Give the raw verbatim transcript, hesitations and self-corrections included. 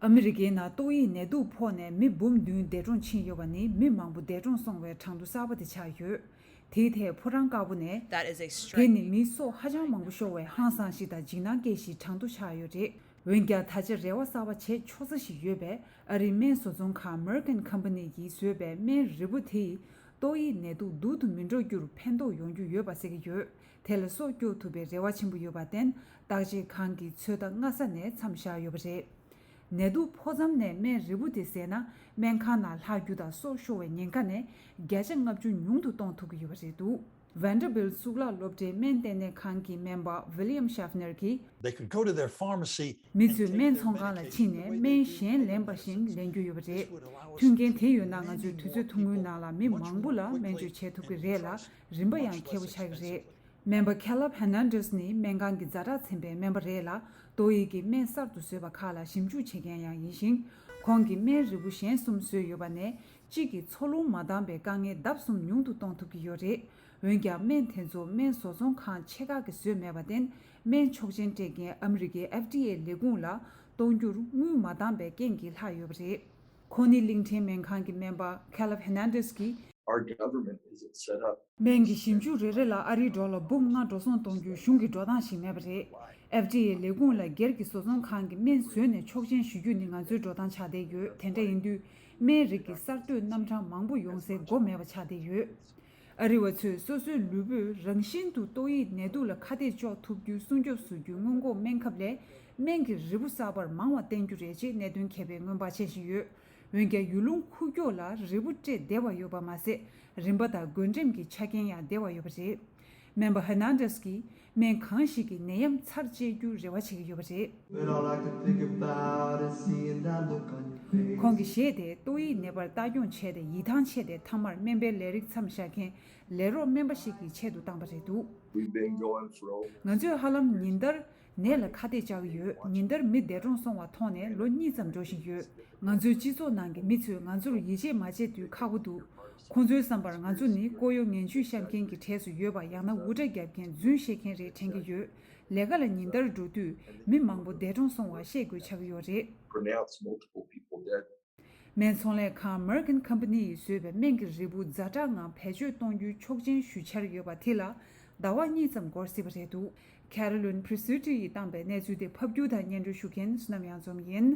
ཨ་མི་རི་ཀའི་ནང་ཏོག་དབྱིབས་ནད་དུག་ཕོག་ནས་མི་འབུམ་བདུན་འདས་གྲོངས་ཕྱིན་ཡོད་པ་ནི་མི་མང་པོ་འདས་གྲོངས་སོང་བའི་གྲངས་ཐོ་གསར་པ་དེ་ཆགས་ཡོད། དེའི་ཐད་ཕོ་བྲང་དཀར་པོ་ནས། That is extreme. དེ་ནི་མིའི་སྲོག་ཧ་ཅང་མང་པོ་ཤོར་བའི་ཧང་སང་ཞིག་དང་འཇིགས་སྣང་སྐྱེ་གཞིའི་གྲངས་ཐོ་ཆགས་ཡོད་རེད། འོན་ཀྱང་ད་ཆ་རེ་བ་གསར་པ་བྱེད་ཆོག་ས་ཞིག་ཡོད་པས། ཨ་རིའི་སྨན་བཟོ་ཚོང་ཁང་Merck and Company གིས་བཟོས་པའི་སྨན་རིལ་བུ་དེ་ཡིས་ཏོག་དབྱིབས་ནད་དུག་སྡུག་ཏུ་མི་འགྲོ་རྒྱུར་ཕན་ཐོགས་ཡོང་རྒྱུ་ཡོད་པ་གསལ་གྱི་ཡོད། དེ་ལ་སྲོག་སྐྱོབ་ཐུབ་པའི་རེ་བ་ཆེན་པོ་ཡོད་པར་བརྟེན། བརྟག་དཔྱད་ཁང་གིས་ཚོད་ལྟ་སྔ་ས་ནས་མཚམས་བཞག་ཡོད་པ་རེད། ནད་དུག་ཕོག་མཚམས་ནས་སྨན་རིལ་བུ་དེ་བཟས་ན། སྨན་ཁང་ནང་ལྷག་རྒྱུ་དང་སྲོག་ཤོར་བའི་ཉེན་ཁ་ནས་བརྒྱ་ཆ་ལྔ་བཅུ་ཉུང་དུ་གཏོང་ཐུབ་ཀྱི་ཡོད་པ་རེད་འདུག Vanderbilt གཙུག་ལག་སློབ་གྲྭའི་སྨན་ལྟེ་གནས་ཁང་གི་སྨན་པ་William Schaffner གྱིས། They could go to their pharmacy. མི་ཚོས་སྨན་ཚོང་ཁང་ལ་ཕྱིན་ནས་སྨན་གཞན་ལེན་པ་བཞིན་ལེན་རྒྱུ་ཡོད་པ་རེད། མཐུན་རྐྱེན་དེ་ཡོད་ན། ང་ཚོས་དུས་ཚོད་ཐུང་ངུའི་ནང་ལ་མི་མང་པོ་ལ་སྨན་བཅོས་བྱེད་ཐུབ་ཀྱི་རེད་ལ། རིན་པ་ཡང་ཁེ་པོ་ཆགས་ཀྱི་རེད། སྨན་པ་Caleb Hernandez ནི་སྨན་ཁང་གི་ཛ་དྲག་ཚན་པའི་སྨན་པ་རེད་ལ། ཏོག་དབྱིབས་ཀྱི་སྨན་གསར་དུ་བཟོས་པ་ཁག་ལ་ཞིབ་འཇུག་བྱེད་མཁན་ཡང་ཡིན་ཞིང་། ཁོང་གིས་སྨན་རིལ་བུ་གཞན་གསུམ་བཟོས་ཡོད་པ་ནས། གཅིག་གིས་འཚོ་རླུང་མ་འདང་བའི་དཀའ་ངལ་ལྡབ་གསུམ་ཉུང་དུ་གཏོང་ཐུབ་ཀྱི་ཡོད་རེད། འོན་ཀྱང་སྨན་དེ་ཚོ་སྨན་བཟོ་ཚོང་ཁང་ཆེ་ཁག་གིས་བཟོས་མེད་པར་བརྟེན། སྨན་ཆོག་མཆན་སྤྲད་མཁན་ཨ་མི་རི་ཀའི་F D A ལས་ཁུངས་ལ་གཏོང་རྒྱུར་དངུལ་མ་འདང་བའི་རྐྱེན་གྱིས་ལྷག་ཡོད་པ་རེད། ཁོ་ནི་གླིང་ཕྲན་སྨན་ཁང་གི་སྨན་པ་Caleb Hernandez གྱིས། Our government isn't set up. སྨན་གྱི་ཞིབ་འཇུག་རེ་རེ་ལ་ཨ་རིའི་ཌོ་ལར་འབུམ་ལྔ་འགྲོ་སོང་གཏོང་རྒྱུའི་གཞུང་གི་འགྲོ་སྟངས་ཤིག་མེད་པ་རེད། F D A ལས་ཁུངས་ལ་སྒེར་གྱི་བཟོ་ཚོང་ཁང་གི་སྨན་བཟོས་ནས་ཆོག་མཆན་ཞུ་རྒྱུ་ནི་ང་ཚོའི་འགྲོ་སྟངས་ཆགས་བསྡད་ཡོད། དེ་འདྲ་ཡིན་དུས། སྨན་རིགས་ཀྱི་གསར་གཏོད་རྣམ་གྲངས་མང་པོ་ཡོང་སའི་སྒོ་མེད་པ་ཆགས་བསྡད་ཡོད། ཨ་རི་བ་ཚོས་སོ་སོའི་ལུས་པོས་རང་བཞིན་དུ་ཏོག་དབྱིབས་ནད་དུག་ལ་ཁ་གཏད་གཅོག་ཐུབ་རྒྱུའི་སྲུང་སྐྱོབ་བཟོ་རྒྱུའི་སྔོན་འགོག་སྨན་ཁབ་ལས། སྨན་གྱི་རིལ་བུ་གསར་པར་མང་བ་བསྟེན་རྒྱུ་རེད་ཅེས་གནད་དོན་མཁས་པས་སྔོན་དཔག་བྱེད་བཞིན་ཡོད། འོན་ཀྱང་། ཡུལ་ལུང་ཁུག་ཀྱོག་ལ་རིལ་བུ་སྤྲད་བདེ་བ་ཡོད་པ་མ་ཟད། རིན་པ་དང་བགོ་འགྲེམས་ཀྱི་ཆ་རྐྱེན་ཡང་བདེ་བ་ཡོད་པ་རེད། སྨན་པ་Hernandez གྱིས། སྨན་གང་ཞིག་གིས་ནད་ཡམས་ཚར་བཅད་རྒྱུ་རེ་བ་བྱེད་ཀྱི་ཡོད་པ་རེད། But all I can think about is seeing that look on your face. ཁོང་གིས་གཞས་དེ་ཏོག་དབྱིབས་ནད་པར་ལྟ་སྐྱོང་བྱས་ཏེ་ཡིད་ཐང་ཆད་དེ། མཐའ་མར་སྨན་པའི་ལས་རིགས་མཚམས་བཞག་མཁན་ལས་རོགས་སྨན་པ་ཞིག་གི་ཆེད་དུ་བཏང་པ་རེད་འདུག We've been going through. ང་ཚོས་ཧ་ལམ་ཉིན་ལྟར་ནད་ལ་ཁ་གཏད་བཅག་གི་ཡོད། ཉིན་ལྟར་མི་འདས་གྲོངས་སོང་བ་མཐོང་ནས་ལོ་གཉིས་ཙམ་འགྲོ་བཞིན་ཡོད། ང་ཚོའི་སྤྱི་ཚོགས་ནང་གི་མི་ཚོས་ང་ཚོར་ཡིད་ཆེས་མ་བྱེད་དུས་ཁག་པོ་འདུག་ཁོང་ཚོའི་བསམ་པར་ང་ཚོ་ནི་ལྐོག་གཡོ་ངན་ཇུས་བཤམས་མཁན་གྱི་གྲས་སུ་ཡོད་པ། ཡང་ན་འུར་སྒྲ་བརྒྱབ་མཁན་རྫུན་བཤད་མཁན་རེད་དྲན་གྱི་ཡོད། ལས་ཀ་ལ་ཉིན་ལྟར་འགྲོ་དུས་མི་མང་པོ་འདས་གྲོངས་སོང་བ་ཤེས་དགོས་ཆགས་ཀྱི་ཡོད་རེད། Pronounced multiple people dead. སྨན་ཚོང་ལས་ཁང་Merck and Company ཡིས་བཟོས་པའི་སྨན་གྱི་རིལ་བུ་ཛ་དྲག་ངང་བེད་སྤྱོད་གཏོང་རྒྱུའི་ཆོག་མཆན་ཞུ་འཆར་ཡོད་པ་དེ་ལ་ཟླ་བ་གཉིས་ཙམ་འགོར་སྲིད་པ་རེད་འདུག Carolyn Presutti ཡིས་བཏང་པའི་གནས་ཚུལ་དེ་ཕབ་སྒྱུར་དང་སྙན་སྒྲོན་ཞུ་མཁན་བསོད་ནམས་གཡང་འཛོམས་ཡིན།